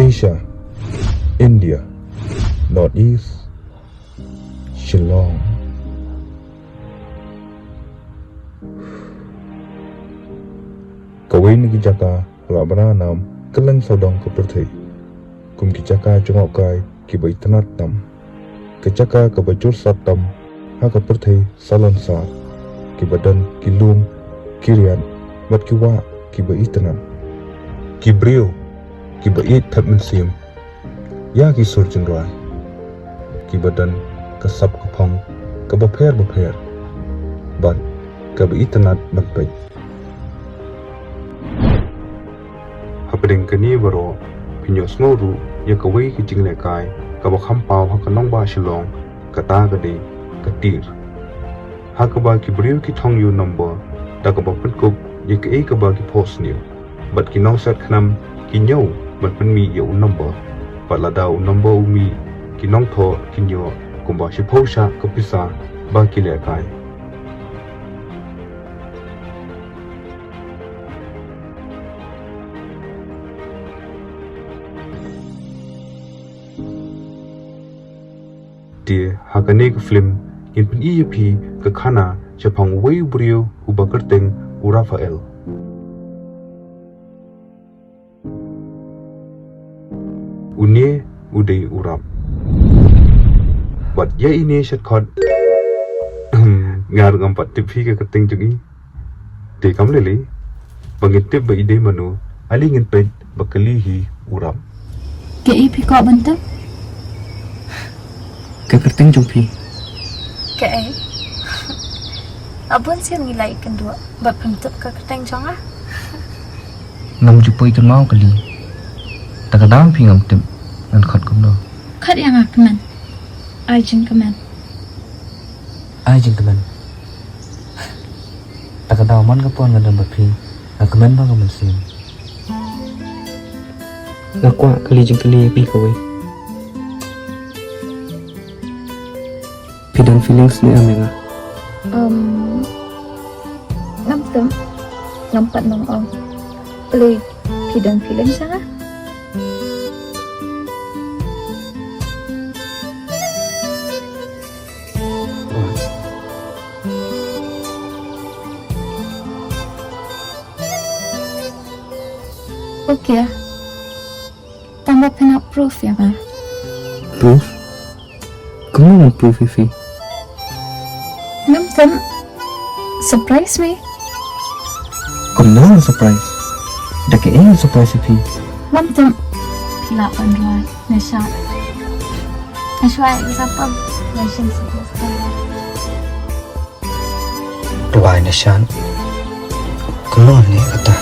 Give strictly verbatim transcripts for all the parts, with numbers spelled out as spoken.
Asia, India, North East, Shillong. Kawei na ki jaka la bana nam kylleng sawdong ka pyrthei kum ki jaka jngohkai kiba itynnad tam. Ka jaka kaba jur sat tam ha ka pyrthei salonsar, kiba don ki lum, ki riat bad ki wah kiba itynnad. Ki briew kiba ïeit thep mynsiem ïa ki sur jingrwai, kiba don ka sap ka phong kaba pher bapher bad kaba itynnad ban peit. Hapdeng kane baroh phin ïohsngew ruh ïa kawei ka jinglehkai kaba kham paw ha ka nongbah Shillong, kata ka dei ka tir, ha kaba ki briew ki thong ïa u nombor da kaba pynkup ïa kaei kaba ki phohsniew. Bad ki nongset khnam ki ñiew ban pynmih ïa u nombor. Bad lada u nombor u mih, ki nongthoh kin ïoh kumba shiphew shah ka pisa ba ki lehkai. Te ha kane ka film ngin pyni ïa phi ka khana shaphang uwei u briew uba kyrteng u Raphael. Une u dei u rap. Bad ïa ine shat khot. Nga ruh ngam pat tip hi ka kyrteng jong i. Te kam lei lei ba ngin tip ba i dei mano, ale ngin peit ba kali hi u rap. Kaei phi kwah ban tip? Ka kyrteng jong phi. Kaei? Abun sien ngi la ïakynduh bad phim tip ka kyrteng jong nga. Ngam ju poi kynmaw kali. Ta ka daw phi ngam tip ngan khot kumno? Khot ïa nga kmen. Ai jingkmen. Ai jingkmen. Ta ka daw man ka por nga don bad phi, nga kmen ba nga mynsiem. Nga kwah kylli jingkylli ïa phi kawei. Phi don feelings ne em ïa nga? Um, ngam tip, ngam pat nang ong. Balei phi don feelings ïa nga? Okay. Tang ba phin ap proof ïa nga. Proof? Kumno ngan proof ïa phi? Ngam tip. Surprise me. Kumno ngan surprise? Da kaei ngan surprise ïa phi? Ngam tip. Phi lah ban rwai. Nga shad. Nga shu ai example. Nga shu shu. Rwai na shan. Kumno ne kata?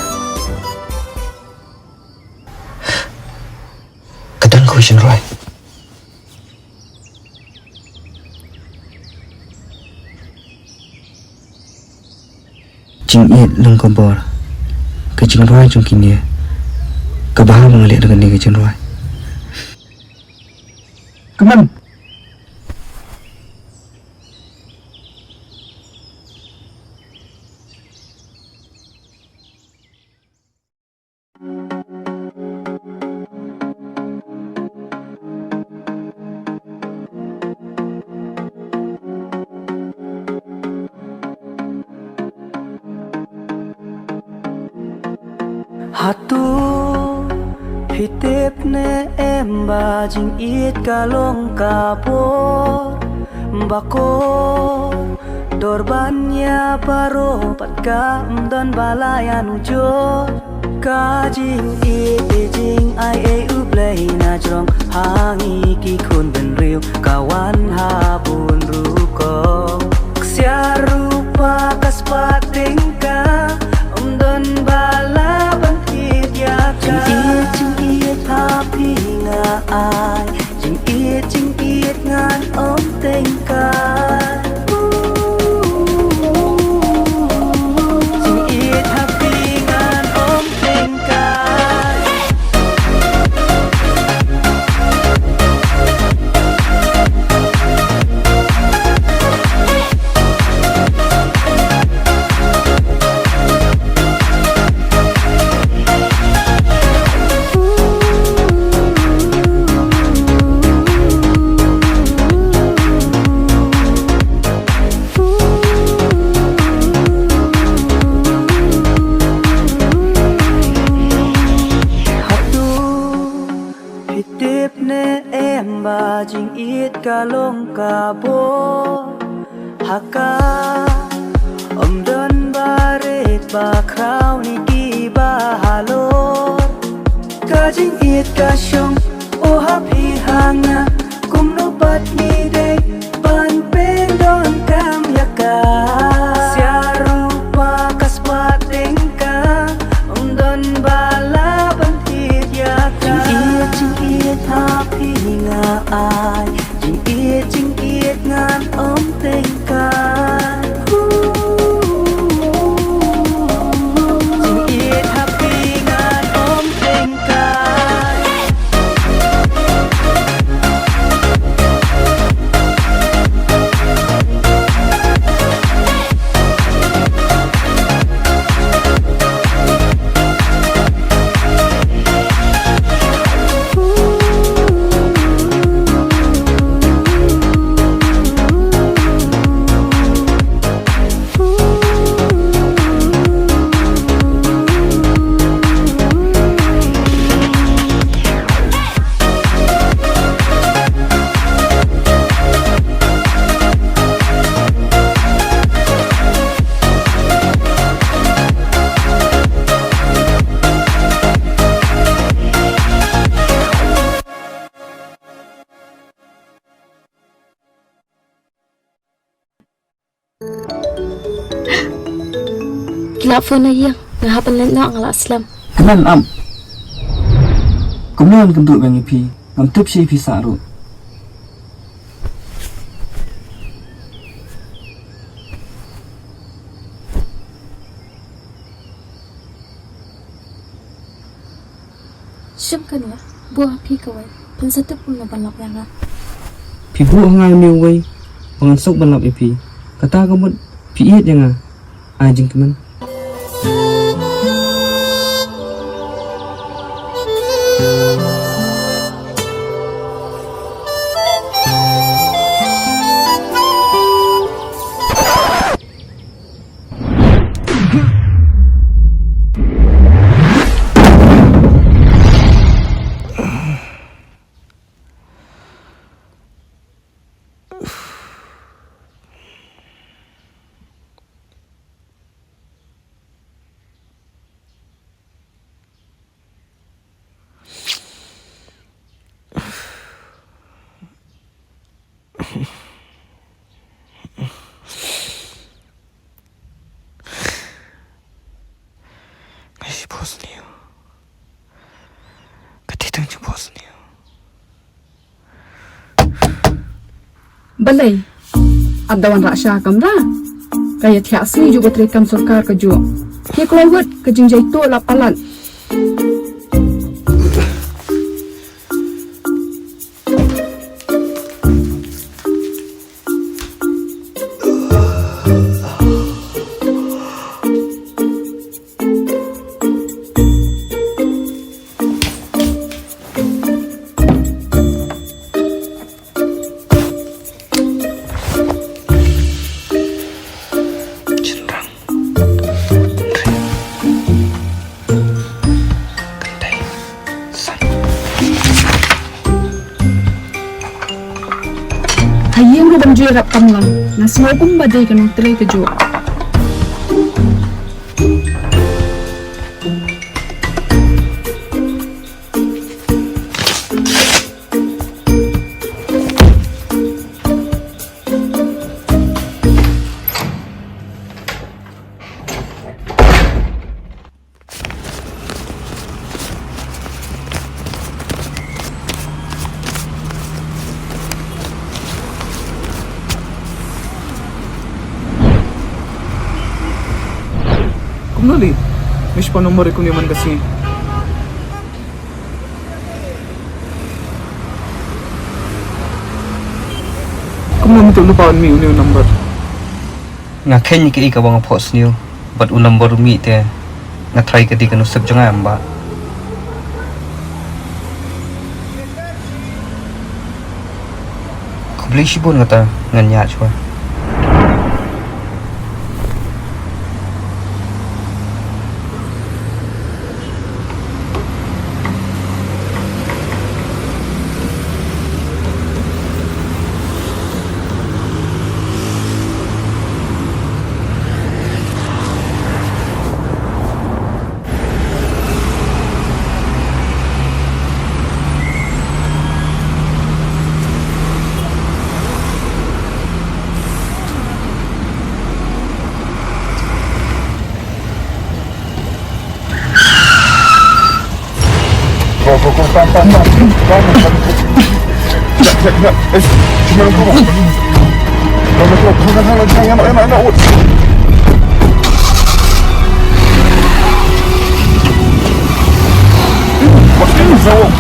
Ka don khuid shan rwai. Jingïeit lyngkhuh bor. Ka jingrwai jong kine. Kaba ha ba nga leh da kane ka jingrwai. Kmen. Hato phi tip ne em ba jingïeit ka long ka bor ba kordor ban ïa baroh, bad kam don ba la ïanujor. Ka jingïeit, ka jingaiei U Blei na jrong ha ngi ki khun bynriew, ka wan ha bun rukom. Ksiar rupa ka spah tyngka, ym don ba lah ban thied ïa ka. Jingïeit, jingïeit ha phi nga ai. Jingïeit, jingïeit ngan ym tyngkai. Jingïeit ha phi ngan ym tyngkai. Ba jingïeit ka long ka bor ha ka, ym don barit ba khraw ne kiba halor. Ka jingïeit ka shong, o ha phi ha nga, kumno pat ngi dei ban pyndonkam ïa ka. Sha ruh ba ka spah tyngka, ym don ba lah ban thied ïa ka. Jingïeit, jingïeit ha phi nga ai, jingïeit, jingïeit ngan ym tyngkai. Jingïeit ha phi ngan ym tyngkai. Ki la phone ïa nga, nga hap ban leit noh, nga la slem. Kmen am. Kumno ngan kynduh biang ïa phi? Ngam tip shi phi sah ruh. Shim kane, buh ha phi kawei. Phin sa tip kumno ban lap ïa nga. Phi buh ha nga ïa une uwei ba ngan suk ban lap ïa phi. Kata ka mut phi ïeit ïa nga. Ai jingkmen. Nga shiphohsniew. Ka tei tang shiphohsniew. Balei? Ap da wan rah sha kamra. Ka ïa thiah sngi ju ba trei kam sorkar ka ju. Phi kloi wut ka jingjai to la palat. Shynrang. Kynthei. San. Ha ïing ruh ban ju ïarap kamlang. Nga sngew kumba dei ka nongtrei ka juh. Kumno li? Miss pa number ïa une man ka sngi. Kumno mynta u lypa un mih une u number? Nga kheiñ ïa kaei kaba nga phohsniew bad u number u mih te nga tharai ka dei ka nusip jong nga em bah. Khublei shibun kata ngan ïaid shuwa. Go, go, go, tam, tam, tam. Tam, tam, tam. Ya, ya, ya. Eh, sino yang turun? Go, go, go. Go, go, go. Jangan, jangan, jangan, jangan. Waktu itu jauh.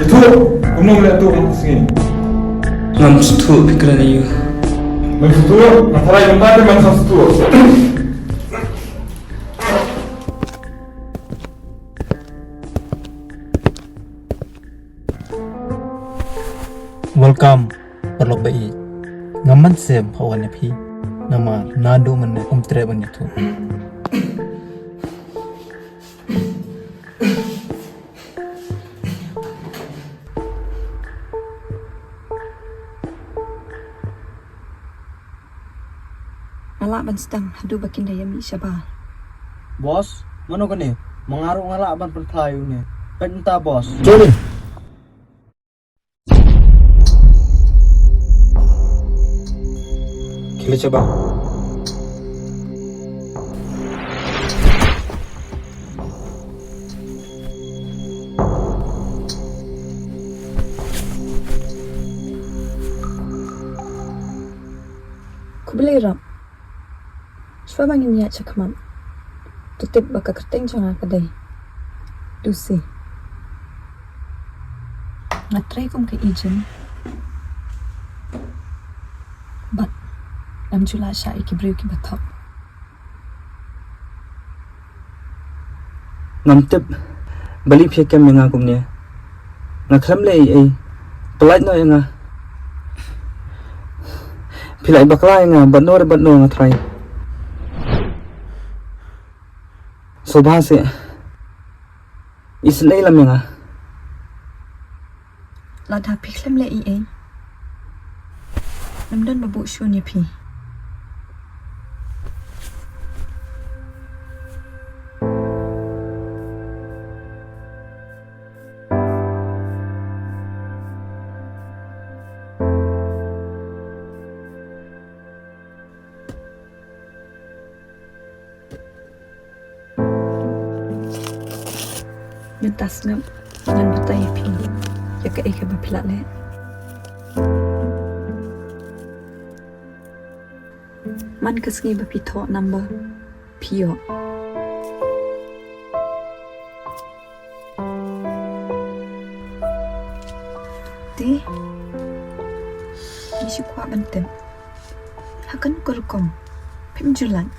Ïathuh, kumno me la ïathuh ha ka sngi? Ngam sngewthuh, phi kren aïu? Ngam sngewthuh, nga tharai mynta te ngam sngewthuh. Welcome, paralok ba ïeit. Ngam mynsiem pha wan ïa phi. Namar naduh mynne ym treh ban ïathuh. Nga lah ban sdang haduh ba kin da ïa mih shabar. Boss, mano kane? Ma nga ruh nga lah ban pynphla ïa une. Peit mynta, boss. Johnny. Khie leit shabar. Khublei rap. Shuwa ba ngin ïaid shakhmat, to tip ba ka kyrteng jong nga ka dei Lucy. Nga trei kum ka agent, bad ngam ju lah shah ïa ki briew kiba thok. Ngam tip balei phi ïa kem ïa nga kumne. Nga khlem leh ei ei. Pyllait noh ïa nga. Phi la ïa bakla ïa nga bad no re bad no, nga tharai. Sngewbha seh, isynei lam ïa nga. Lada phi khlem leh ei ei, ngam don ba buh shun ïa phi. Mynta sngap, ngan batai ïa phi ïa kaei kaba phi la leh. Man ka sngi ba phi thoh number, phi ïoh. Te ngi shu kwah ban tip, ha kano ka rukom phim ju lait?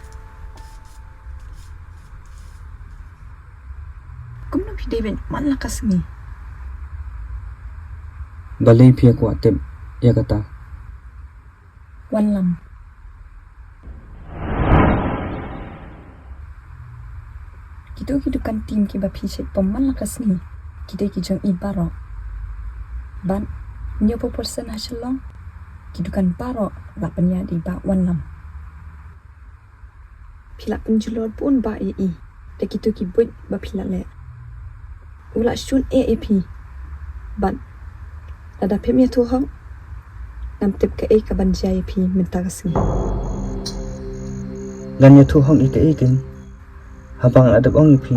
Kumno phi dei ban man la ka sngi? Balei phi ïa kwah tip ïa kata? Wallam. Kito ki dukan tim kiba phi shait pom man la ka sngi, ki dei ki jong i baroh. Bad hynñiewphew percent ha Shillong ki dukan baroh la pynïaid da i Bah Wallam. Phi la pynjulor bun bah ïa i da kito ki buit ba phi la leh. U la shun eh ïa phi. Bad lada phim ïathuh hok, ngam tip kaei kaban jia ïa phi mynta ka sngi. Ngan ïathuh hok ïa kaei kein, haba nga la dep ong ïa phi.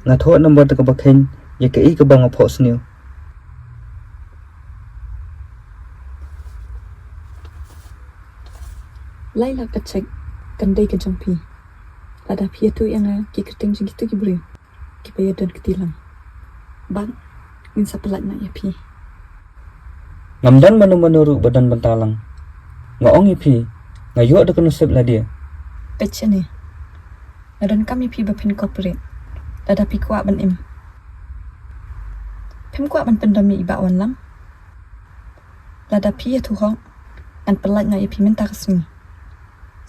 Nga thoh number da kaba kheiñ ïa kaei kaba nga phohsniew. Lai lak ka cheque kan dei ka jong phi. Lada phi ïathuh ïa nga ki kyrteng jong kito ki briew kiba ïadon kti lang, bad ngin sa pyllait noh ïa phi. Ngam don mano mano ruh ba don bynta lang. Nga ong ïa phi, nga ïoh da ka nusip lade. Peit shane. Nga donkam ïa phi ba phin cooperate lada phi kwah ban im. Phim kwah ban pyndom ïa i Bah Wanlam? Lada phi ïathuh hok, ngan pyllait noh ïa phi mynta ka sngi.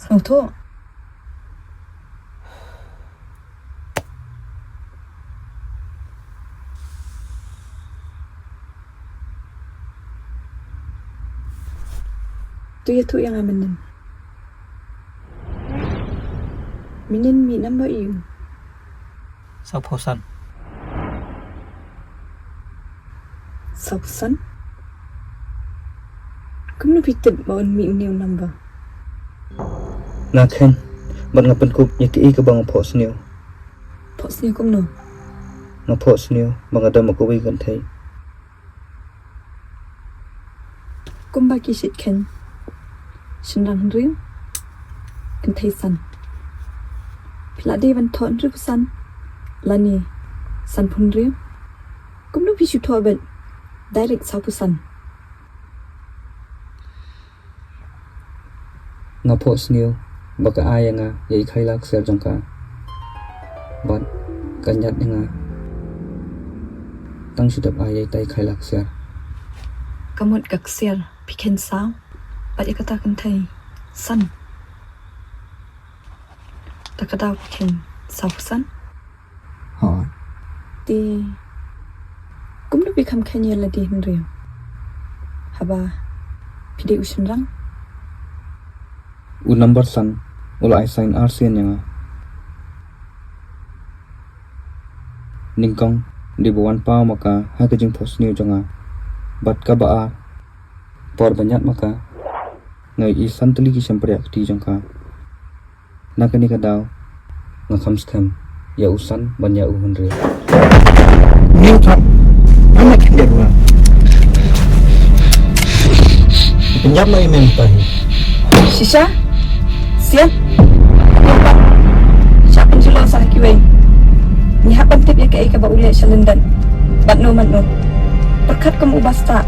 Sngewthuh? To ïathuh ïa nga mynnin. Mynnin mih number aïu? Sawphew san. Sawphew san? Kumno phi tip ba un mih une u number? Nga kheiñ, bad nga pynkup ïa kaei kaba nga phohsniew. Phohsniew kumno? Nga phohsniew ba nga don bad kawei ka kynthei. Kumba ki shait kheiñ, shynrang hynriew, kynthei san. Phi la dei ban thoh hynriewphew san lane sanphew hynriew? Kumno phi shu thoh beit direct sawphew san? Nga phohsniew ba ka ai ïa nga ïa i khailak ksiar jong ka, bad ka ñiad ïa nga tang shu dep ai ïa ita i khailak ksiar. Ka mut ka ksiar phi kheiñ saw, bad ïa kata ka kynthei san. Ta ka daw phi kheiñ sawphew san. Hooid. Te kumno phi kham kheiñ ïa lade hynriew, haba phi dei u shynrang? U number san u la ai sign arsien ïa nga. Nyngkong dei ba wan paw ma ka ha ka jingphohsniew jong nga. Bad kaba ar, por ba ñiad ma ka, nga ïohi san tylli ki shympriahkti jong ka. Na kane ka daw nga kham skhem ïa u san ban ïa u hynriew. Niu thap. Anak khyndiat ruh. Pynjam ma i men tahi. Shisha. Sian. Sha pynjulor sa kiwei. Ngi hap ban tip ïa kaei kaba u leh sha lyndet. Bad no man no. Pyrkhat kum u bastad.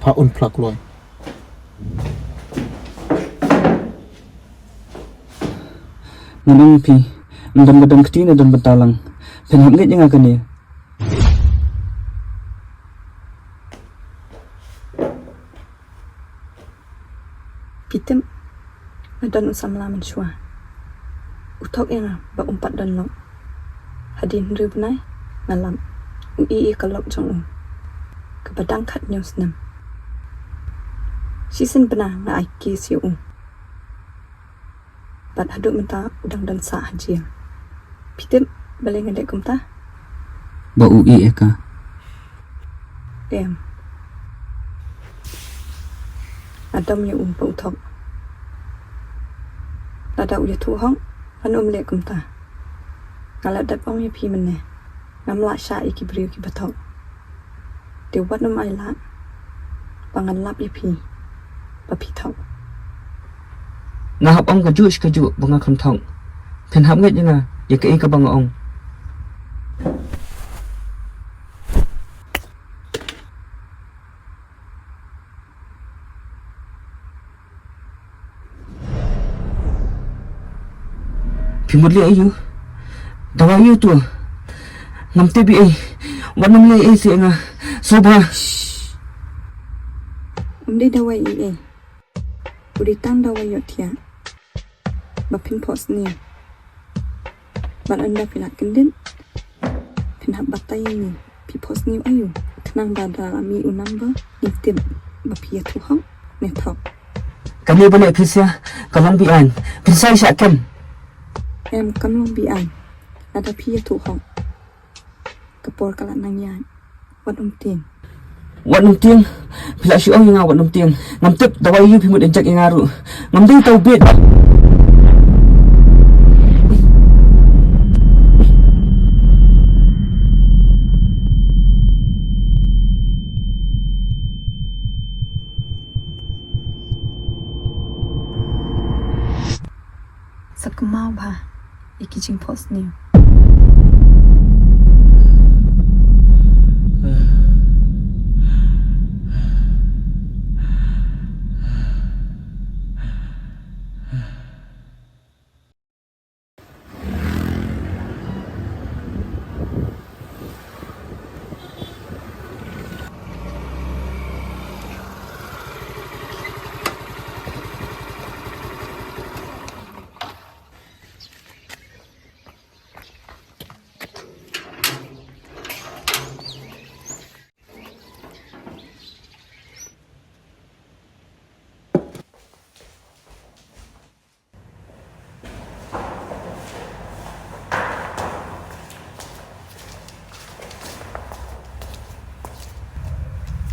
Pha un phlak loi. Ngan ong ïa phi, ym don ba don kti ne don bynta lang. Phin hap ngeit ïa nga kane. Phi tip, nga don u samla mynshuwa. U thok ïa nga ba um pat don lok. Hadien hynriew bnai nga lap. U ïeh ïa ka lok jong u kaba dang khathynñiew snem. Shisien bnai nga ai case ïa u. Bad haduh mynta u dang don sah ha jail. Phi tip balei nga leh kumta? Ba u ïeh ïa ka. Em. Nga dom ïa u ba u thok. Lada u ïathuh hok, ngan ym leh kumta. Nga la dep ong ïa phi mynne, ngam lah shah ïa ki briew kiba thok. Te wat nym ailad ba ngan lap ïa phi ba phi thok. Nga hap ong kajuh shi kajuh ba nga kham thok. Phin hap ngeit ïa nga ïa kaei kaba nga ong. Phi mut leh aïu? Dawai aïu to? Ngam tip ei ei. Wat nym leh ei ei seh ïa nga. Sngewbha. Ym dei dawai ei ei. U dei tang dawai ïohthiah ba phin phohsniew. Bad ynda phi la kyndit, phin hap batai ïa ngi, phi phohsniew aïu. Khnang ba lada la mih u number ngin tip ba phi ïathuh hok ne thok. Kane ba leh phi sha ka long be-aiñ. Phin sa ïa shah kem. Em, kam long be-aiñ. Lada phi ïathuh hok, ka por ka la nang ïaid. Wat ym tieng. Wat ym tieng. Phi la shu ong ïa nga wat ym tieng. Ngam tip dawai aïu phi mut inject ïa nga ruh. Ngam dei tau bit. Sa kynmaw bha ïa ki jingphohsniew.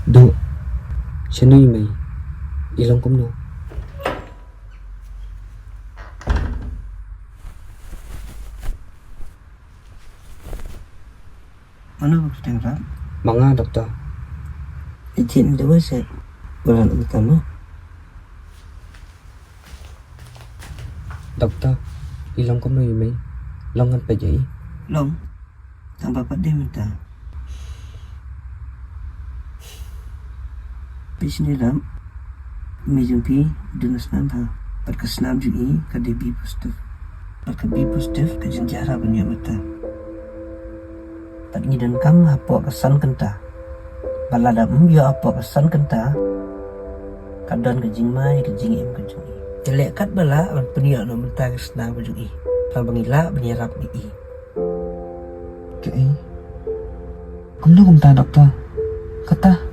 Duh, shano i mei? I long kumno? Mano ba phi dang rap? Ma nga, doktor. Ijin da wei se. Ulan utam ma. Doktor, i long kumno i mei? Long ngan peit ïa i? Long. Tang ba pat dei mynta. Phi sngewthuh, mei jong phi don ka snam ha, bad ka snam jong i ka dei B positive. Bad ka B positive ka jynjar ban ïoh mynta. Bad ngi donkam hapoh ka san kynta. Bad lada ym ïoh hapoh ka san kynta, ka don ka jingma ïa ka jingim ka jong i. Te leh katba lah ban pynïoh noh mynta ka snam ka jong i. Tang ba ngi lah ban ïarap ïa i. Kaei? Kumno kumta, doktor? Kata,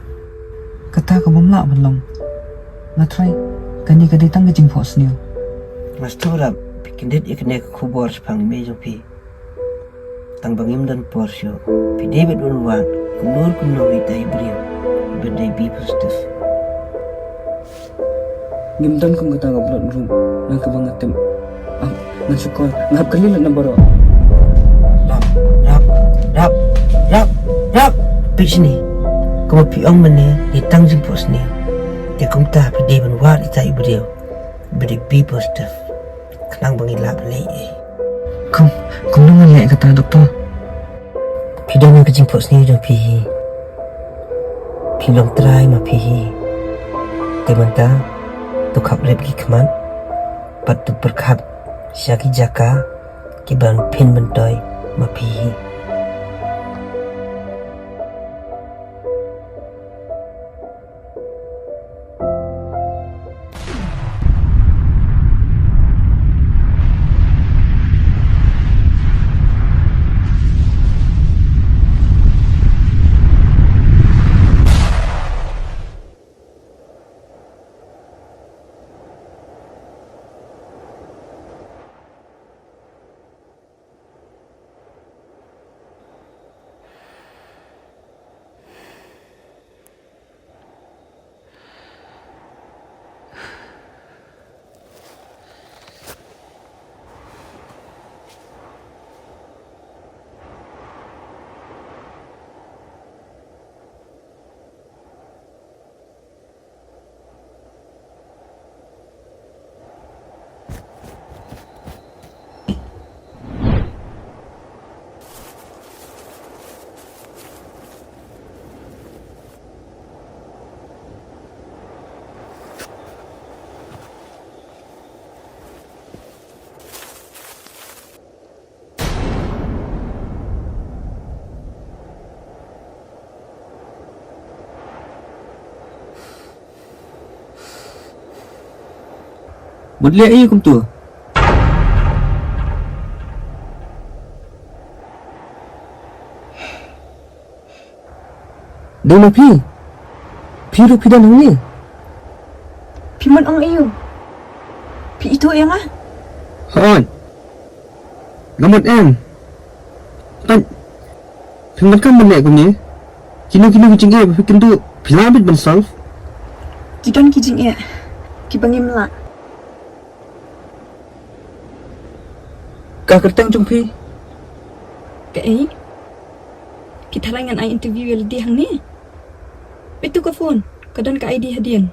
kata ka bym lah ban long. Nga trai, kane ka dei tang ka jingphohsniew. Nga sngewthuh, phi kyndit ïa kane ka khubor shaphang i mei jong phi. Tang ba ngim don por shuh. Phi dei ban wad kumno kumno ïa ita i briew ba dei B positive. Ngim don kum kata ka blood group na kaba nga tip. Ah, ngan shu call. Nga hap kylli lad na baroh. Rap, rap, rap, rap, rap. Peit shane. Kumba phi ong mynne, dei tang jingphohsniew. Te kumta phi dei ban wad ita i briew ba dei B positive. Khnang ba ngin lah ban leh ei. Kum, kumno ngan leh kata, doktor? Phi don ka jingphohsniew jong phi hi. Phi long trai ma phi hi. Te mynta to khap rep ki khmat bad to pyrkhat sha ki jaka kiban phin myntoi ma phi hi. Mut leh ïa kumto. Dei ma phi. Phi ruh phi don hangne. Phi mut ong aïu? Phi ithuh ïa nga? Hooid. Nga mut em. Peit. Phi mut kam mut leh kumne. Kino kino ki jingeh ba phi kynduh phi lah beit ban solve? Ki don ki jingeh kiba ngim lah. Ka kyrteng jong phi? Kaei? Phi tharai ngan ai interview ïa lade hangne? Peit to ka phone, ka don ka I D hadien.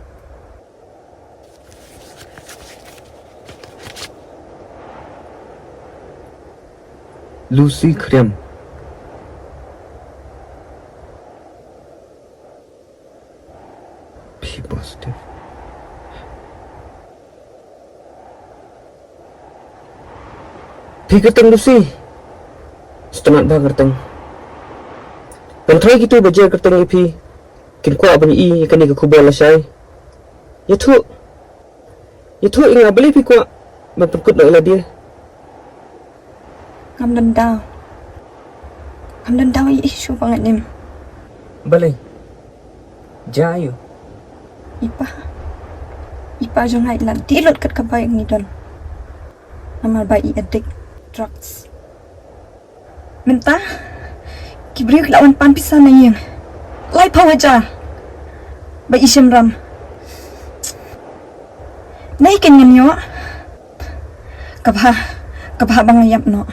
Lucy Khriam. P positive. Phi kyrteng Lucy. Sngewtynnat bha kyrteng. Ngan tharai kito ba jer kyrteng ïa phi kin kwah ban ïohi ïa kane ka khubor lashai. Ïathuh. Ïathuh ïa nga balei phi kwah ban pynkut noh ïa lade. Ngam don daw. Ngam don daw ïa i shuh ba ngan im. Balei? Jia aïu? I pa. I pa jong nga i la dih lut kat kaba ngi don. Namar ba i addict drugs. Mynta ki briew ki la wan pan pisa na ïing. Laiphew hajar. Ba i shim ram. Nai ken ngan ïoh. Ka bha, ka bha ba nga ïap noh.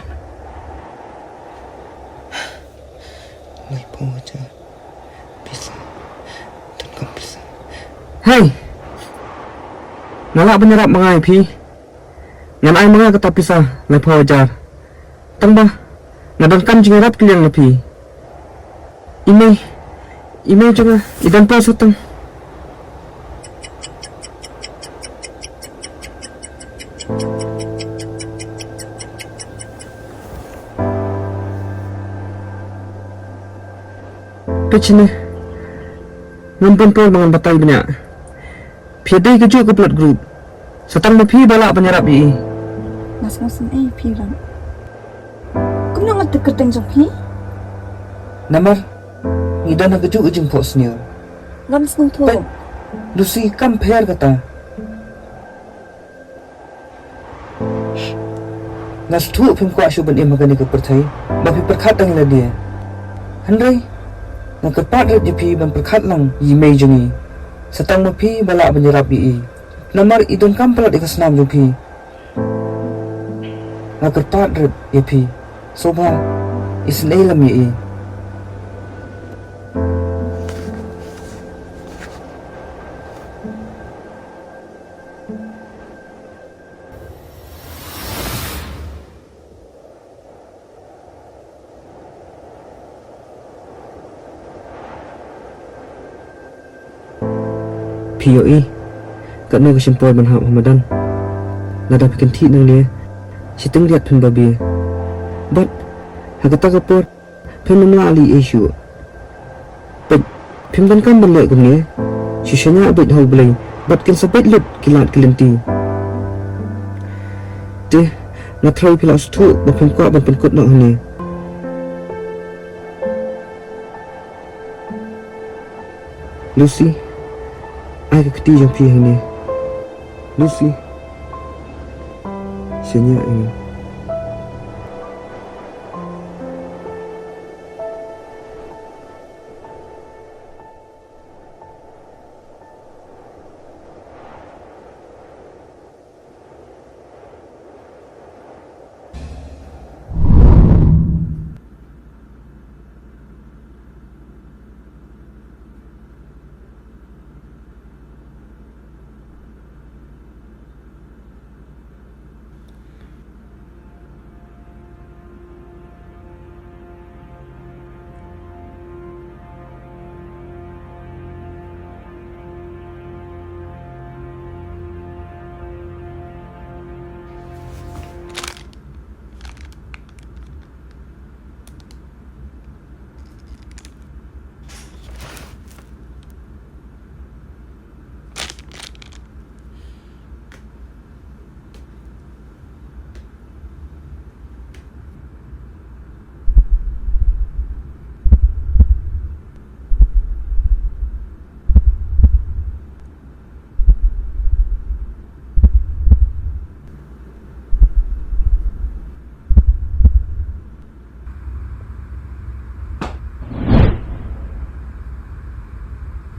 Laiphew hajar. Pisa. Donkam pisa. Hei. Nga lah ban ïarap ma nga ïa phi. Ngan ai ma nga kata pisa laiphew hajar. Tang ba nga donkam jingïarap kylliang na phi. I mei, i mei jong nga i don paw sa tang. Peit shane, ngam pynpor ba ngan batai bniah. Phi dei kajuh ka blood group. Sa tang ma phi ba lah ban ïarap ïa i. Nga sngewsynei ïa phi Ram. Kumno nga tip kyrteng jong phi? Namar ngi don ha kajuh ka jingphohsniew. Ngam sngewthuh. Peit, Lucy, kam pher kata. Nga sngewthuh phim kwah shuh ban im ha kane ka pyrthei ba phi pyrkhat tang ïa lade. Hynrei nga kyrpad rit ïa phi ban pyrkhat lang ïa i mei jong ngi. Sa tang ma phi ba lah ban ïarap ïa i. Namar i donkam palat ïa ka snam jong phi. Nga kyrpad rit ïa phi. Sngewbha isynei lem ïa i. Phi ïohi katno ka shim por ban hap ha madan. Lada phi kynthih nangne, shiteng riat phin ba bia. Bad ha kata ka por phim nym lah leh ei shuh. Peit, phim donkam ban leh kumne. Shu shaniah beit ha U Blei bad kin sa beit lut ki lad ki lynti. Te nga tharai phi la sngewthuh ba phim kwah ban pynkut noh hangne. Lucy, ai ka kti jong phi hangne. Lucy, shaniah ïa nga.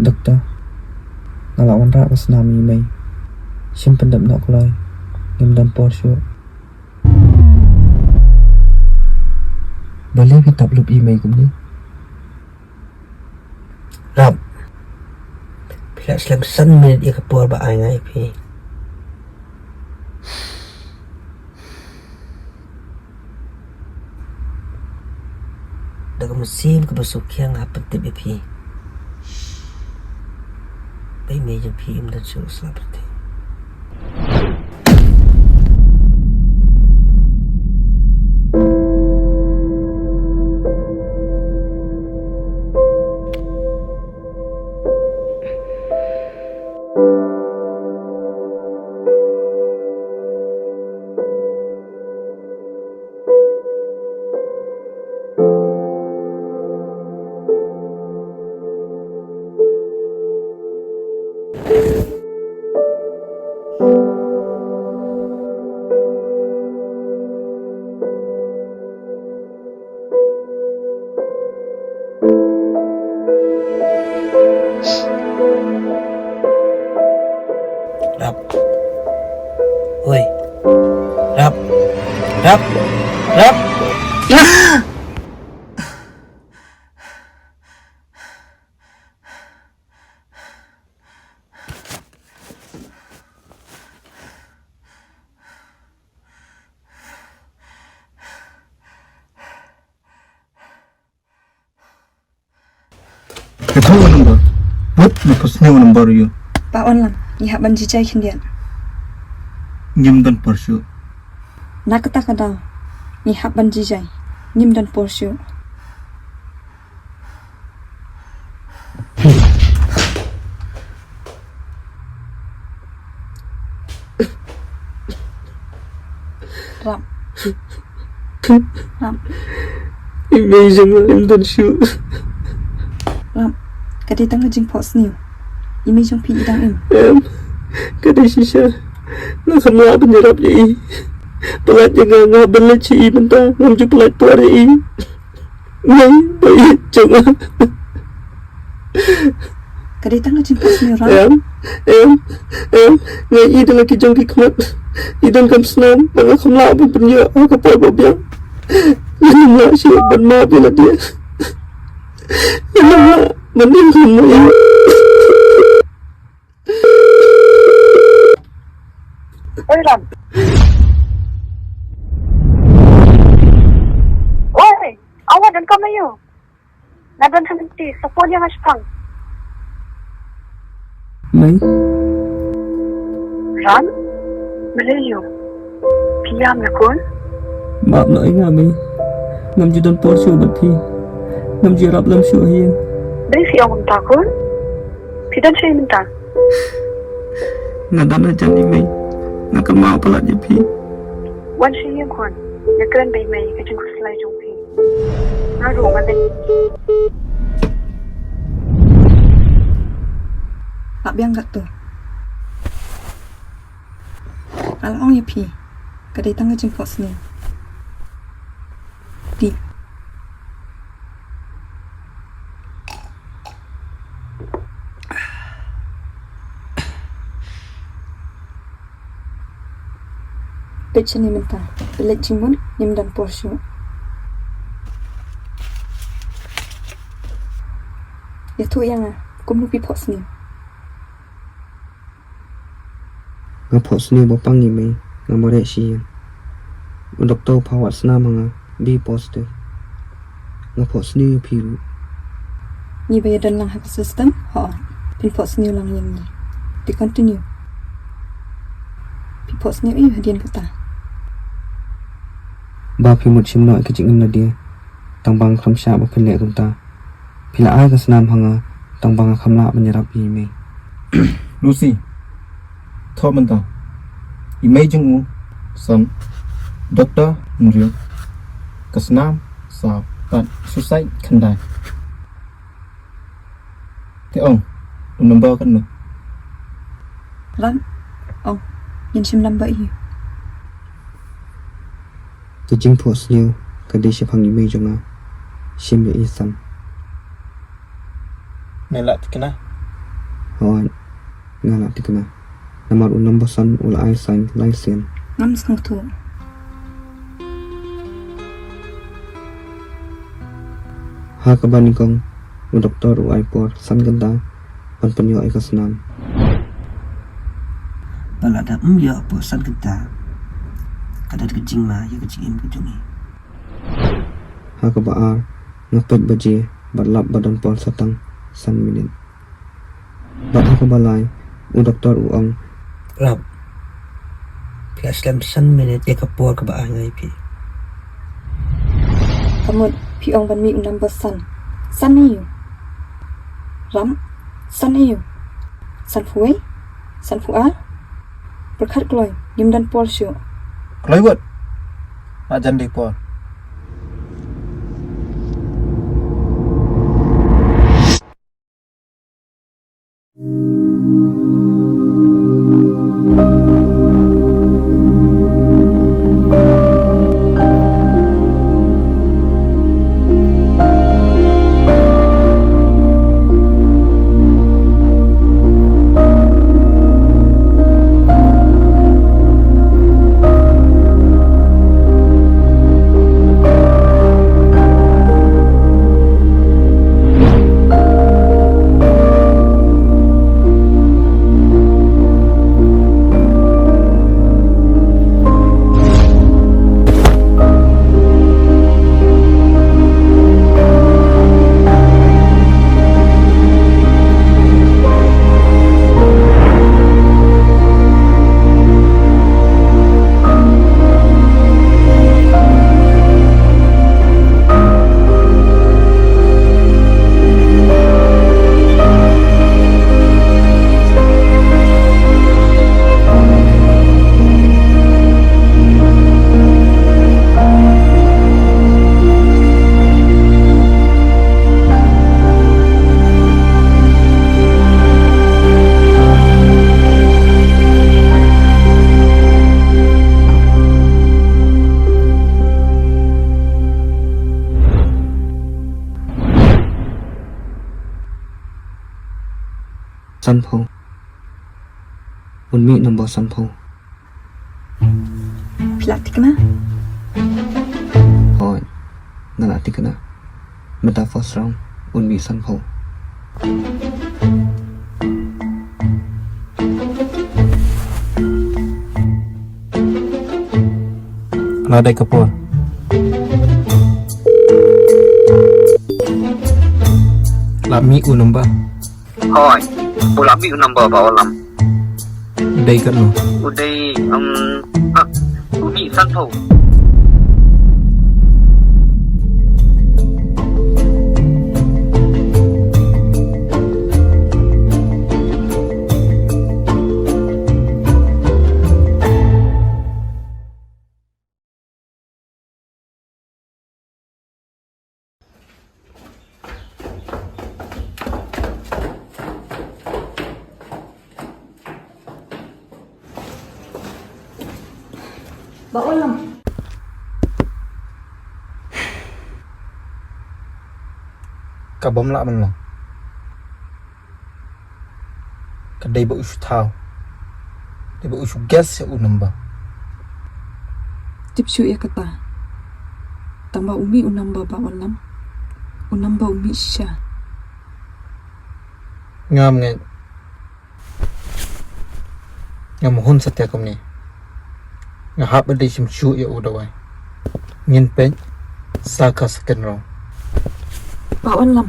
Doktor, nga la wanrah ka snam ïa i mei. Shim pyndep noh kloi. Ngim don por shuh. Balei phi tap lup ïa i mei kumne? Rap. Phi la slem san minit ïa ka por ba ai nga ïa phi. Da ka mynsiem kaba sngewkhia nga pyntip ïa phi. Ba i mei jong phi im don shuh sla pyrthei. Rap. Hoi. Rap. Rap. Rap. Ïathuh ïa u number. Bud, nga phohsniew ïa u number ïa u. Ba wan lang, ngi hap ban jijai khyndiat. Ngim don por shuh. Na kata ka daw, ngi hap ban jijai. Ngim don por shuh. Rap. Rap. I mei jong nga im don shuh. Rap. Ka dei tang ka jingphohsniew. I mei jong phi i dang im. Em. Ka dei shisha. Nga khlem lah ban ïarap ïa i. Palat ïa nga, nga hap ban leit sha i mynta. Ngam ju pynlait por ïa i. Mei, mei jong nga. Ka dei tang ka jingphohsniew, Rap. Em, em, em. Nga ïohi da la ki jong ki khmat. I donkam snam, ba nga khlem lah ban pynïoh ha ka por ba biang. Nga khlem lah shuh ban map ïa lade. Nga khlem lah ban im khlem mut ïa. Oi, Ram. Oi, awa, donkam aiu? Nga don ha lynti, sa phone ïa nga shipang. Mei. Ram? Balei aiu? Phi ïam ïa khun? Map noh ïa nga, Mei. Ngam ju don por shuh bad phi. Ngam ju ïarap lem shuh ha ïing. Balei phi ong kumta khun? Phi don shaei mynta? Nga don hajan i mei. Nga kynmaw palat ïa phi. Wan sha ïing khun. Nga kren bad i mei ka jingkhuslai jong phi. Nga ruh nga dei. Lah biang katto. Nga la ong ïa phi. Ka dei tang ka jingphohsniew. Dih. Peit shane mynta, peit leit jingmut, ngim don por shuh. Ïathuh ïa nga, kumno phi phohsniew? Nga phohsniew ba pang i mei, nga mareh sha ïing. U doktor u phah wad snam ha nga, B positive. Nga phohsniew ïa phi ruh. Ngi ba ïadon lang ha ka system, hooid. Phin phohsniew lang ïa ngi. Te continue. Phi phohsniew ïa hadien kata. Ba phi mut shim noh ïa ka jingim lade. Tang ba nga khlem shah ba phin leh kumta. Phi la ai ka snam ha nga, tang ba nga khlem lah ban ïarap ïa i mei. Lucy, thoh mynta. I mei jong u, san, doktor, hynriew. Ka snam, saw, bad suicide, khyndai. Te ong, u number katno? Ram, ong, ngin shim number ïa u. Ka jingphohsniew ka dei shaphang i mei jong nga. Shim ïa i san. Me lah thikna. Hooid, nga la thikna. Namar u number san u la ai sign lai sien. Ngam sngewthuh. Ha kaba nyngkong, u doktor u ai por san kynta ban pynïoh ïa ka snam. Ba lada ym ïoh por san kynta, ka don ka jingma ïa ka jingim ka jong ngi. Ha kaba ar, nga peit baje bad lap ba don por sa tang san minit. Bad ha kaba lai, u doktor u ong, Rap, phi la slem san minit ïa ka por kaba ai nga ïa phi. Ka mut phi ong ban mih u number san. San ïa u. Rap, san ïa u. Sanphew wei, sanphew ar. Pyrkhat kloi, ngim don por shuh. Kloi wat. Nga jan dei por. Sanphew. Un mih number sanphew. Phi la thikna? Hooid, nga la thikna. Mynta first round, un mih sanphew. La dei ka por. La mih u number. Hooid, u la mih u number Bah Wallam. Dei katno? U dei, um, ha, u mih sanphew. Bah Wallam. Ka bym lah ban long. Ka dei ba u shu thaw. Dei ba u shu guess ïa u number. Tip shuh ïa kata. Tang ba u mih u number Bah Wallam. U number u mih shisha. Ngam ngeit. Ngam hun satia kumne. Nga hap ban dei shim shuh ïa u dawai. Ngin peit sa ka second round. Bah Wallam.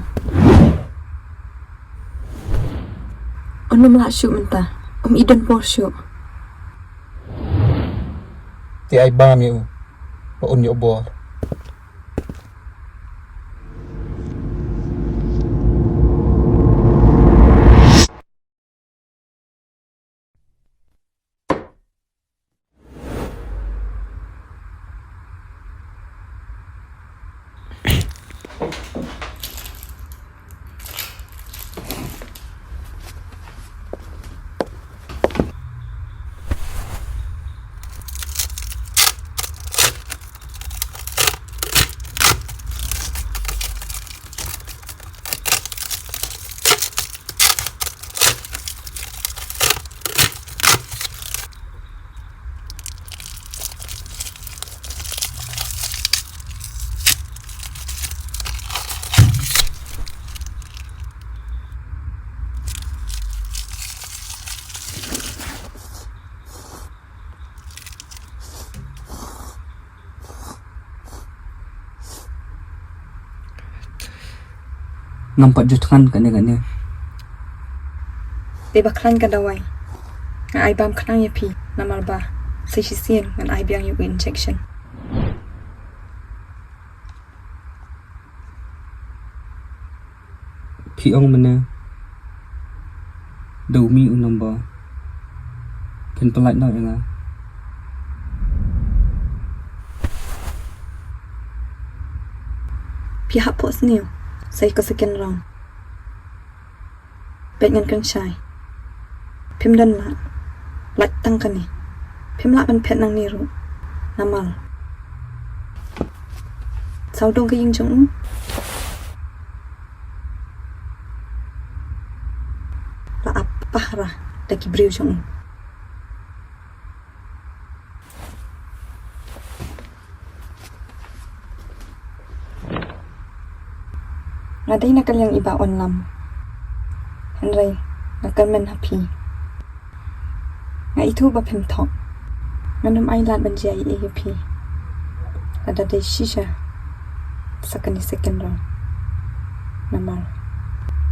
Un ym lah shuh mynta. Um i don bor shuh. Te ai bam ïa u ba un ïoh bor. Ngam pat ju thngan kane kane. Te ba khlaiñ ka dawai, nga ai bam khnang ïa phi, namar ba sa shisien ngan ai biang ïa u injection. Phi ong mynne da u mih u number, phin pynlait noh ïa nga. Phi hap phohsniew, sa ïa ka second round. Peit ngan kren shai. Phim don lad. Lait tang kane. Phim lah ban phet nangne ruh. Namar sawdong ka ïing jong u la ap pahara da ki briew jong u. Nga dei na ka liang i ba on lam. Hynrei nga kyrmen ha phi. Nga ithuh ba phim thok. Ngan ym ailad ban jia ïa phi. Lada dei shisha sa kane second round. Namar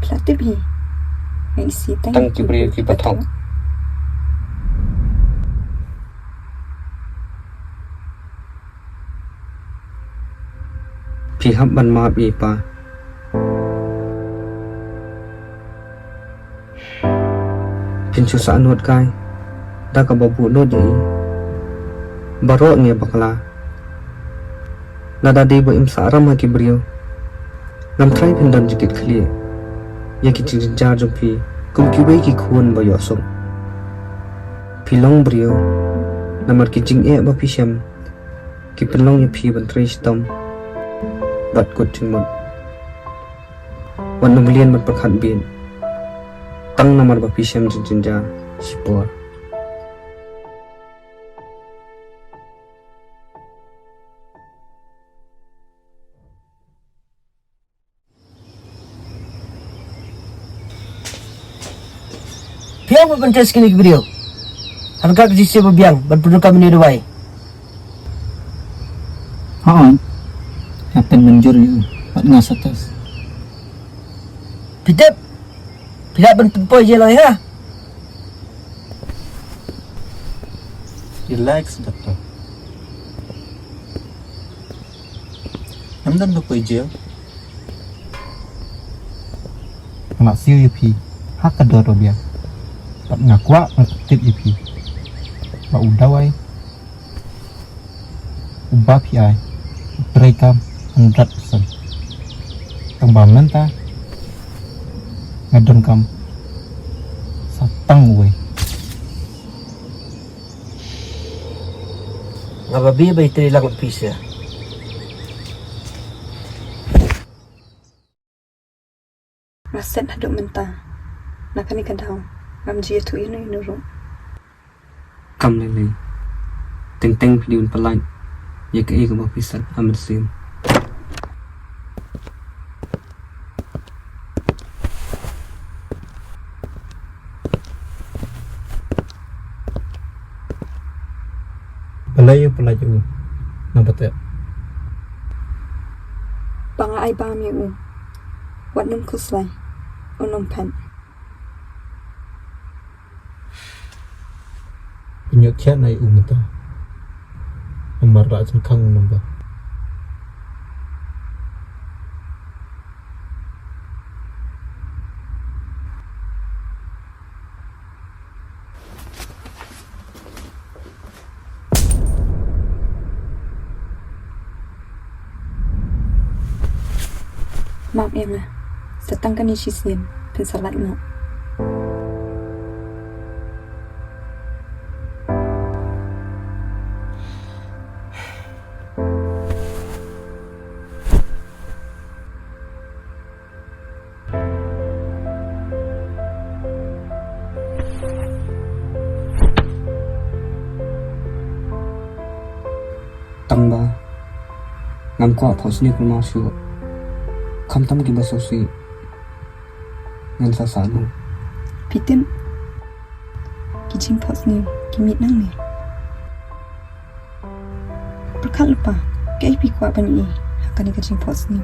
phi la tip hi, nga isih tang ki briew ki ba thok. Phi hap ban map ïa i pa. Phin shu sah nud kai da kaba buh nud ïa i. Baroh ngi bakla. Lada dei ba im sah ram ha ki briew, ngam tharai phin don jingkit khlieh ïa ki jingjynjar jong phi kum kiwei ki khun ba ïohsngew. Phi long briew namar ki jingeh ba phi shem ki pynlong ïa phi ban trei shitom bad kut jingmut. Wat nym lien ban pyrkhat bieit tang namar ba phi shem jingjynjar shipor. Phi ong ba phin test kine ki briew. Hynrei ka jingsngewsih ba biang ban pyndonkam ïa une u dawai. Hooid. Nga pynmynjur ïa u bad nga sa test. Phi tip, phi lah ban pynpoi jail ïa nga. Relax, doctor. Ngam don ba poi jail. Nga la siew ïa phi ha ka dur ba biang. Bad nga kwah ban pyntip ïa phi ba u dawai uba phi ai u treikam hundred percent. Tang ba mynta nga donkam sa tang uwei. Nga babe ba ïatrei lang bad phi sha. Nga set haduh mynta. Na kane ka daw ngam ju ïathuh ïano ïano ruh. Kam lei lei. Teng teng phi dei ban pyllait ïa kaei kaba phi set ha mynsiem. Balei u pyllait ïa u? Namar te ba nga ai bam ïa u. Wat nym khuslai. Un ym phet. Pynïoh thiah na ïa u mynta. Namar la jingkhang u number. Map ïa nga. Sa tang kane shisien phin sa lait noh. Tang ba ngam kwah phohsniew khlem shuh. Khamtam kiba sngewsih ngan sa sah noh. Phi tip, ki jingphohsniew ki mih nangne. Pyrkhat lypa, kaei phi kwah ban ïohi ha kane ka jingphohsniew?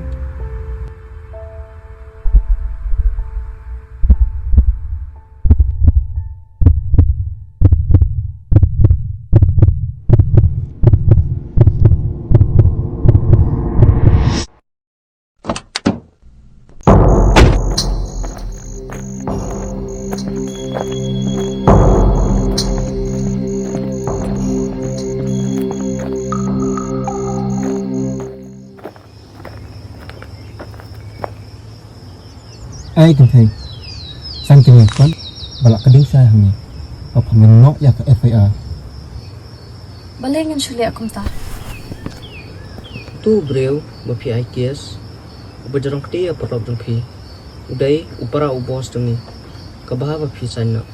Ai kynthei, san kine pat ba la kdew shai hangne ba phan ngin noh ïa ka F I R. Balei ngin shu leh kumta? Tu briew ba phi ai case, uba jrong kti ïa paralok jong phi, u dei u para u boss jong ngi, ka bha ba phi sign noh.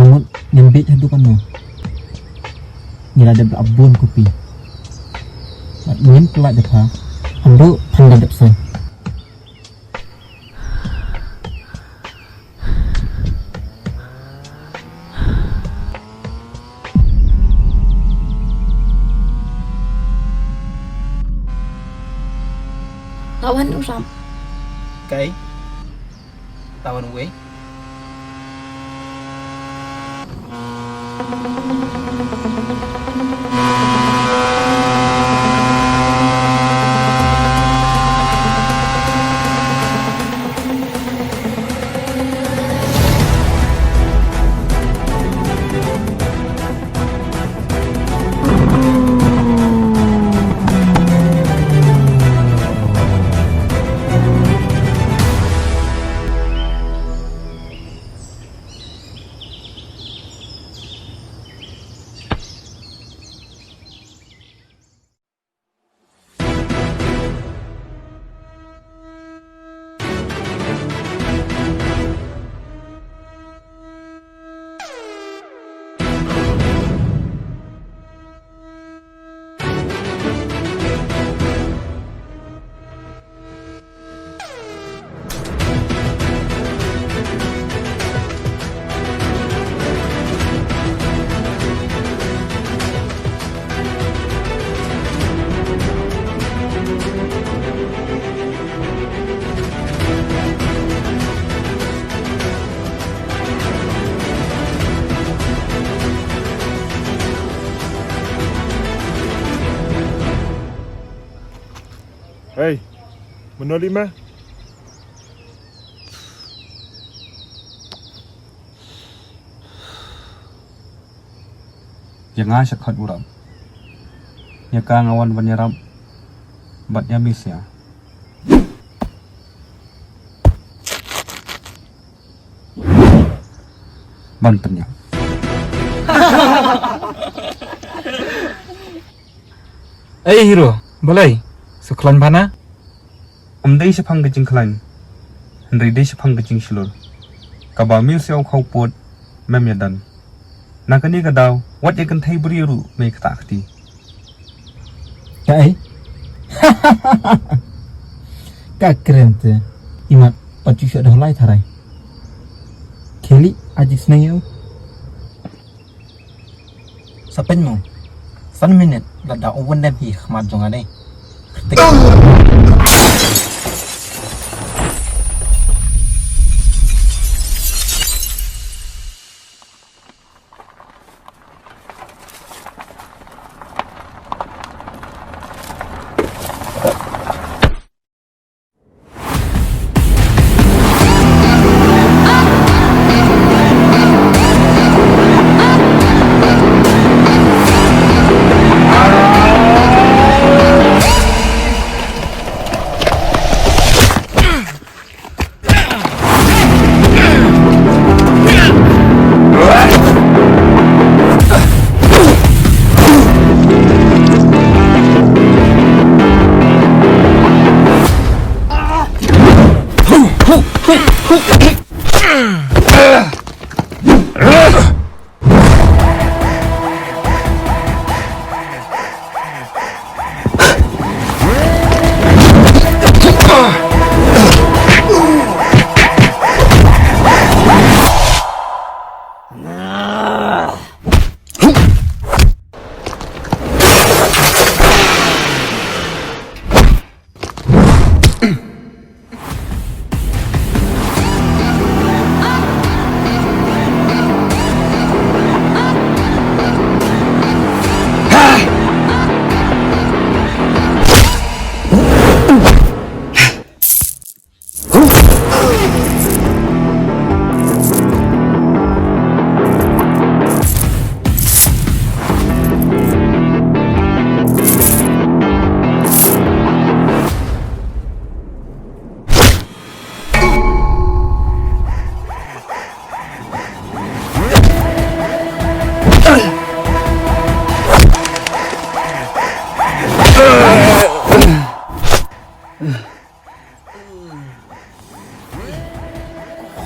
Pha mut ngin bieit haduh katno? Ngi la dep da bun kopi. Bad ngim pyllait da pha haduh phan da dep saiñ. Lawan u Ram. Kai. Lawan uwei. Hei, mano lima? Ïa nga sha khot u Ram. Ïa ka nga wan ban ïarap bad ïa mi sia. Ban pynïap. Ei hero, balei? Shu khlaiñ bha na? Ym dei shaphang ka jingkhlaiñ, hynrei dei shaphang ka jingshlur. Kaba mil sha u khawpud mem ïadon. Na kane ka daw wat ïa kynthei briew ruh me ktah kti. Kaei? Ka kren te. Imat pat ju sha doh lai tharai. Kheli aji sneng ïa u. Sa pynmong. San minit lada u wyndem hi khmat jong nga dei.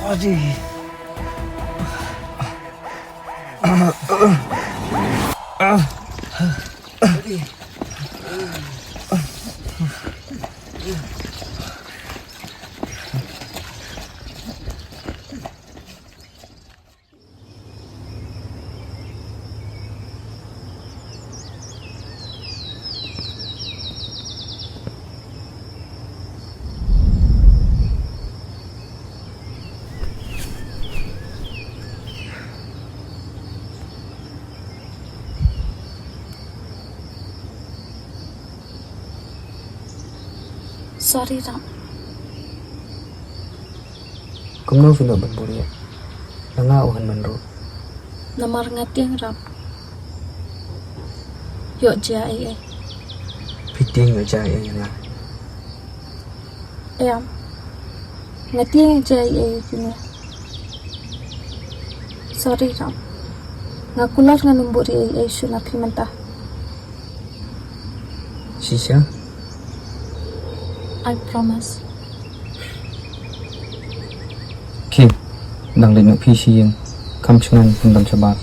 Adi. Sorry, Ram. Kumno phi nud ban buhrieh? Na nga u hynmen ruh. Namar nga tieng, Ram. Ïoh jia ei ei. Phi tieng ïoh jia ei ei ïa nga? Em. Nga tieng ïoh jia ei ei ïa kine. Sorry, Ram. Nga kular ngan ym buhrieh ei ei shuh na phi mynta. Shisha? I promise. Khie, dang leit noh phi sha ïing, kham shngaiñ, phin don shabar.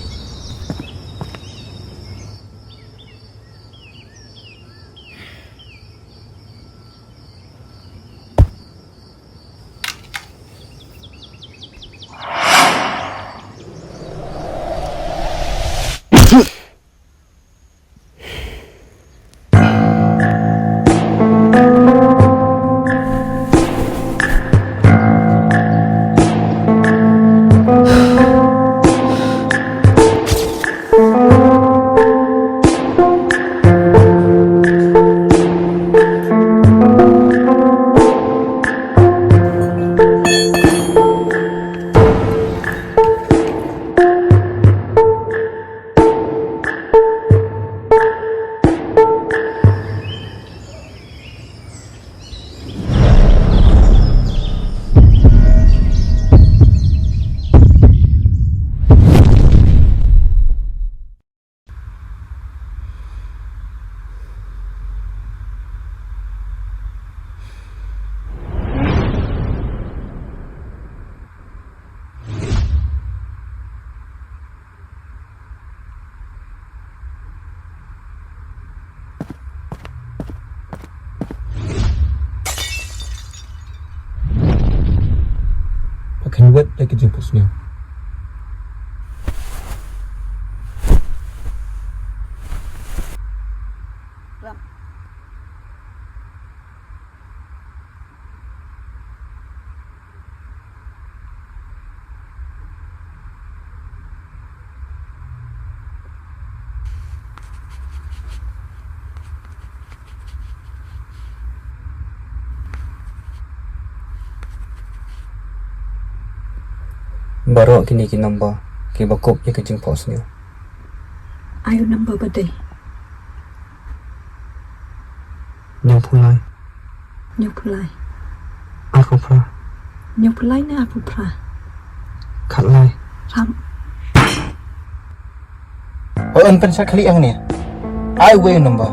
Pha kheiñ wad ïa ka jingphohsniew. Baroh kine ki number kiba kup ïa ka jingphohsniew. Aïu number ba dei? Hynñiewphew lai. Hynñiewphew lai. Arphew phra. Hynñiewphew lai ne arphew phra? Khatlai. Ram. Hooid, yn pynshai khlieh hangne. Ai wei number.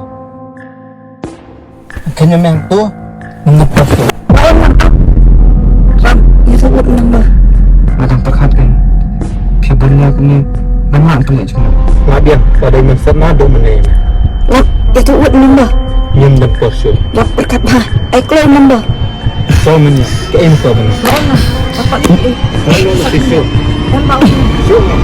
Kynmaw meng to. Number. Ram, ïa to wad number. Nga dang pyrkhat kein. Phi bun ïa kane. Nga ngam pynleit jingmut. Nga biang, ba dei mynstep na dum mynne. Ram, ïa to wad number. Ngim dang por shuh. Ram, pyrkhat bha. Ai kloi number. Shu mynne, ka im ko mynne. Ram, dapat ni. Ram, ram, shisha. Ram, ram. Sure.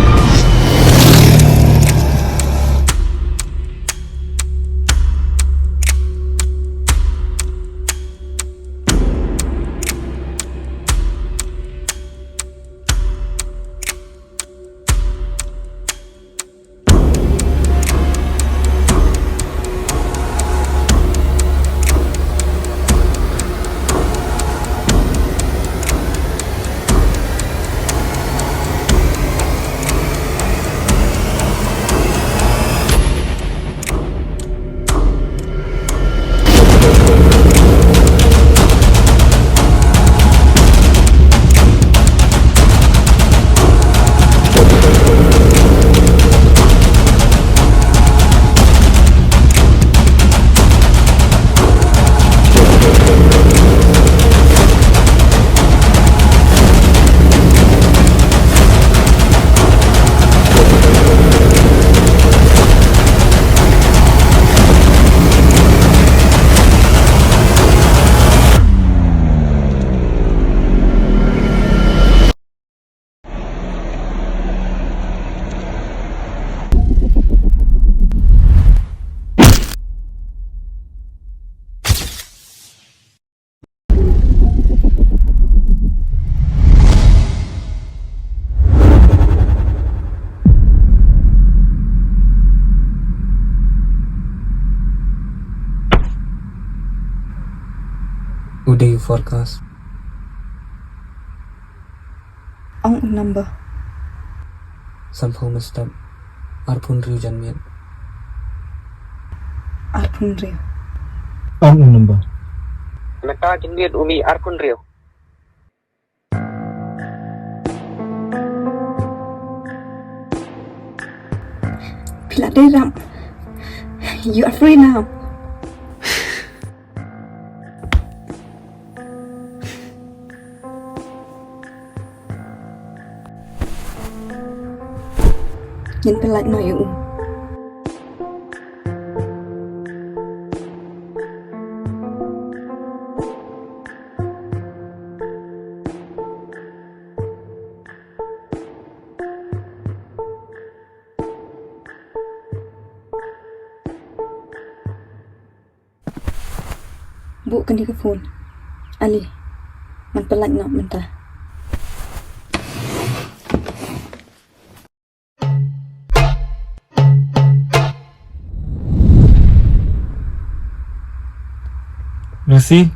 Forecast. Ong u number. Sanphew mynstep. Arphew hynriew janmiet. Arphew hynriew. Ong u number. Mynta janmiet u mih arphew hynriew. Phi la dei rap. You are free now. Ngin pyllait noh ïa u. Buh kane ka phone. Ali, ngan pyllait noh mynta. Lucy,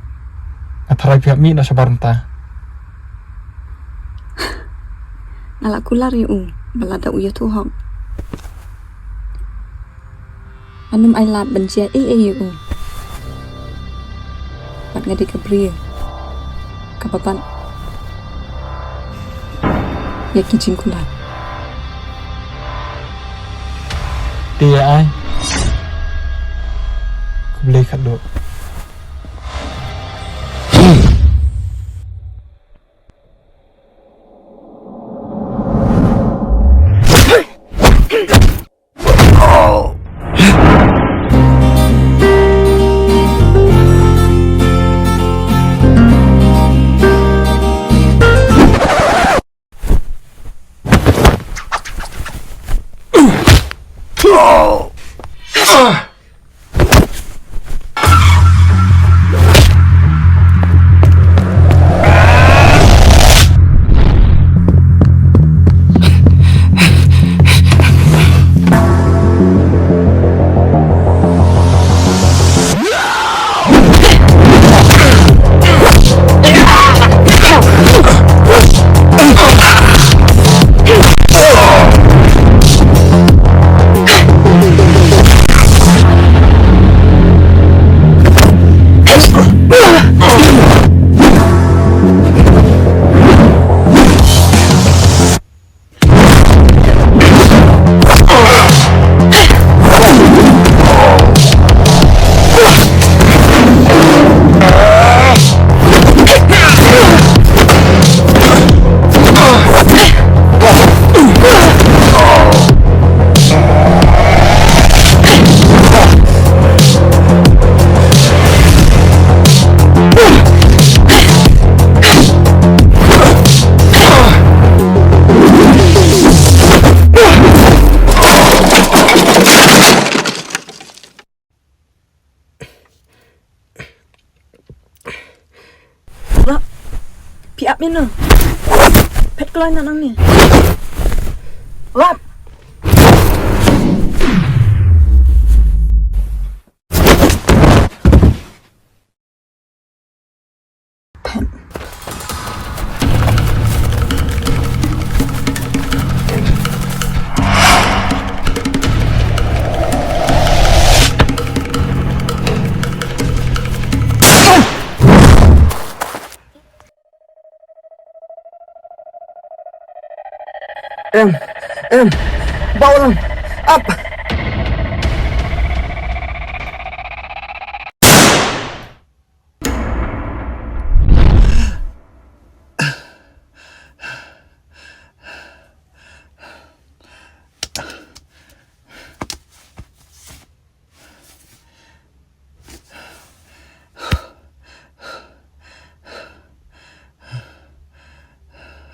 nga tharai phi hap mih noh shabar mynta. Nga la kular ïa u ba lada u ïathuh hok, ngan ym ailad ban jia ei ei ïa u. Bad nga dei ka briew kaba bat ïa ki jingkular. Te ïa ai. Khublei khadduh. Lap. Phi ap ïa no. Phet kloi na nangne. Lap. Em, em, bawa lang, ap.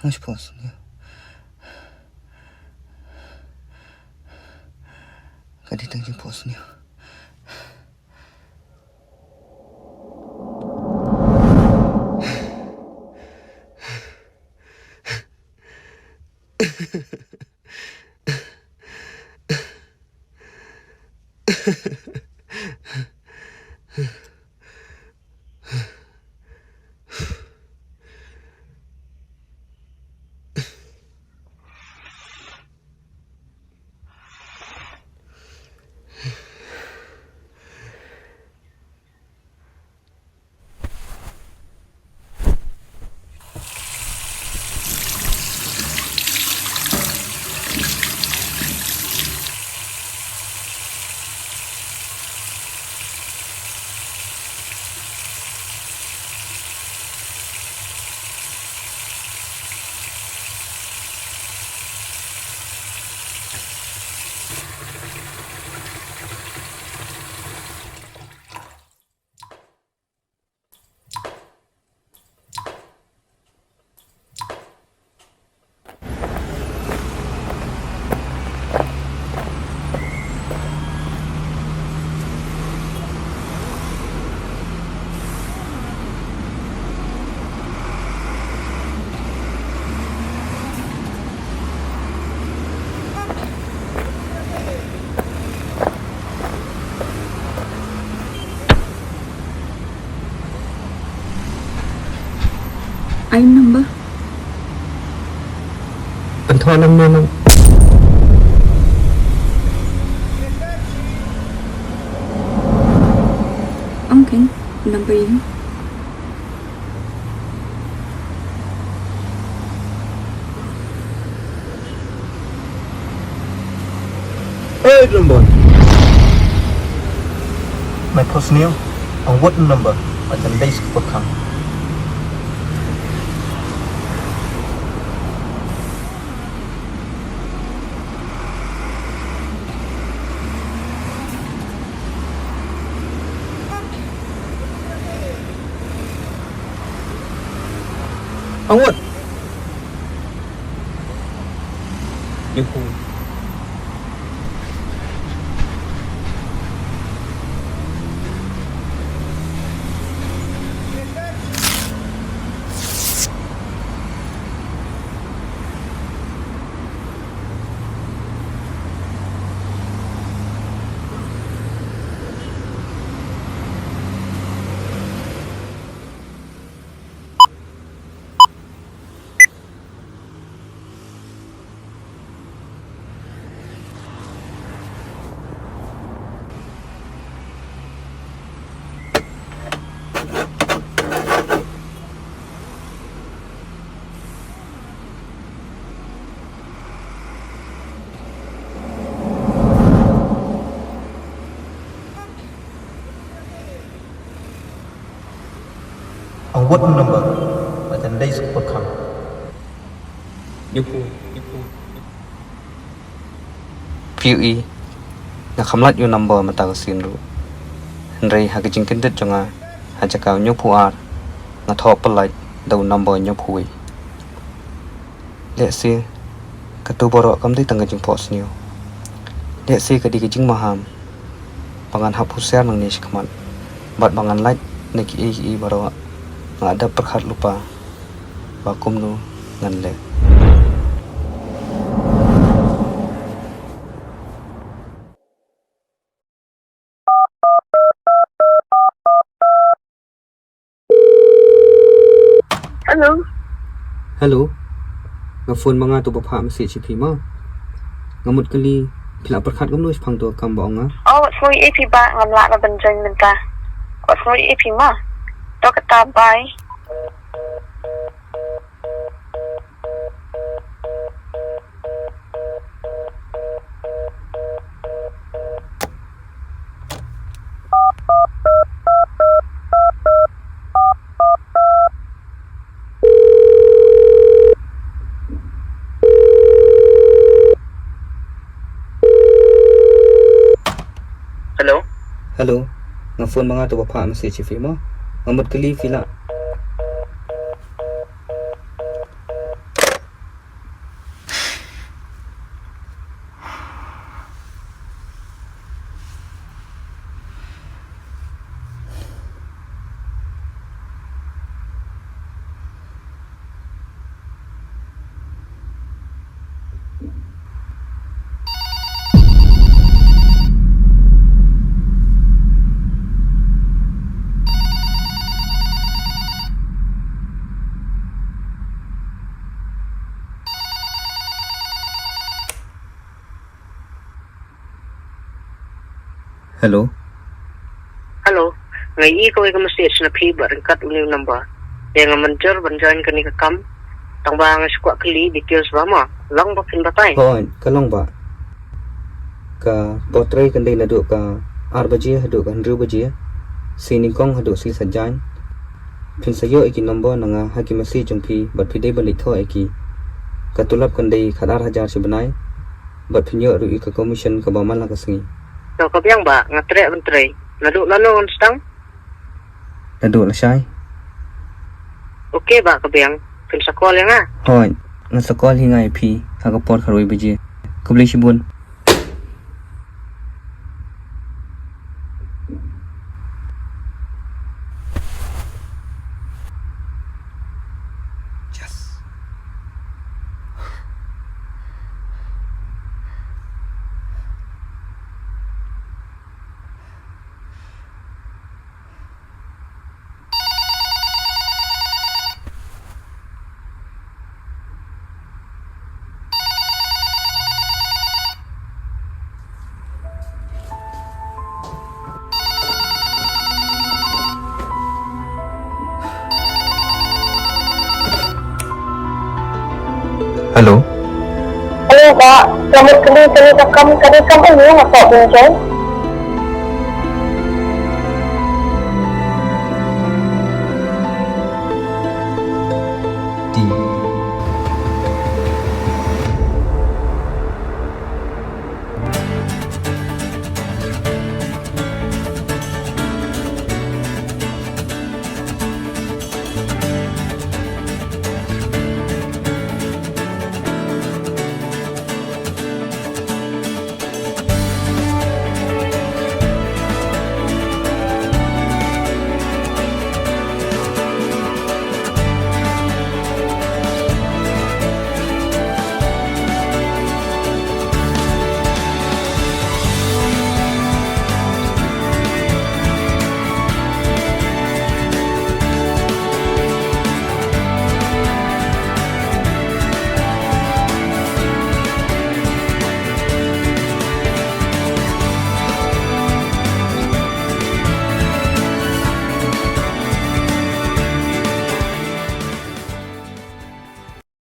Nga shu phohsniew. Ka dei tang jingphohsniew. Line number. Pynthoh lang ne nong. Ong keiñ number ïa. Oi, Rambon. Mai phos niu, ong wot number, ba jan dei suk pekang. Ong wot. Ïa phi. Ong wot number, ba jan dei suk pekang. Ïa phi, ïa phi. Phi ïohi, nga kham lait ïa u number mynta ka sien ruh. Hynrei ha ka jingkyndit jong nga, ha jaka u hynñiew phew ar, nga thoh pyllait da u number hynñiew phew wei. Lehse katu baroh kam dei tang ka jingphohsniew. Lehse ka dei ka jingmaham ba ngan hap husiar nangne shakhmat, bad ba ngan lait na kiei kiei baroh. Nga la dep pyrkhat lypa ba kumno ngan leh. Hello. Hello. Nga phone ma nga, to ba phah message ïa phi ma. Nga mut kylli, phi la pyrkhat kumno shaphang tu ka kam ba ong nga? Oh, wat sngew ïa phi bah, ngam lah ban join mynta. Wat sngew ïa phi ma. To kata, bye. Hello. Hello. Nga phone ma nga, to ba phah message ïa phi ma. Nga mut kylli, phi la Hello. Hello. Nga ïohi kawei ka message na phi bad ryngkat une u number. Te ngam mynjur ban join kane ka kam. Tang ba nga shu kwah kylli details ba ma. Long ba phin batai? Hooid, ka long ba. Ka por trei kan dei naduh ka ar baje haduh ka hynriew baje. Sngi nyngkong haduh sngi saitjaiñ. Phin sa ïoh ïa ki number na nga ha ki message jong phi bad phi dei ban leit thoh ïa ki. Ka tulop kan dei khatar hajar shi bnai. Bad phin ïoh ruh ïa ka commission kaba man la ka sngi. To ka biang ba, nga treh ban trei. Naduh lano ngan sdang? Naduh lashai. Ok ba, ka biang. Phin sa call ïa nga? Hooid, ngan sa call hi nga ïa phi ha ka por khatwei baje. Khublei shibun. Hello. Hello, ba, ka mut kali kali ka kam, kali kam ini nga pok bun jai.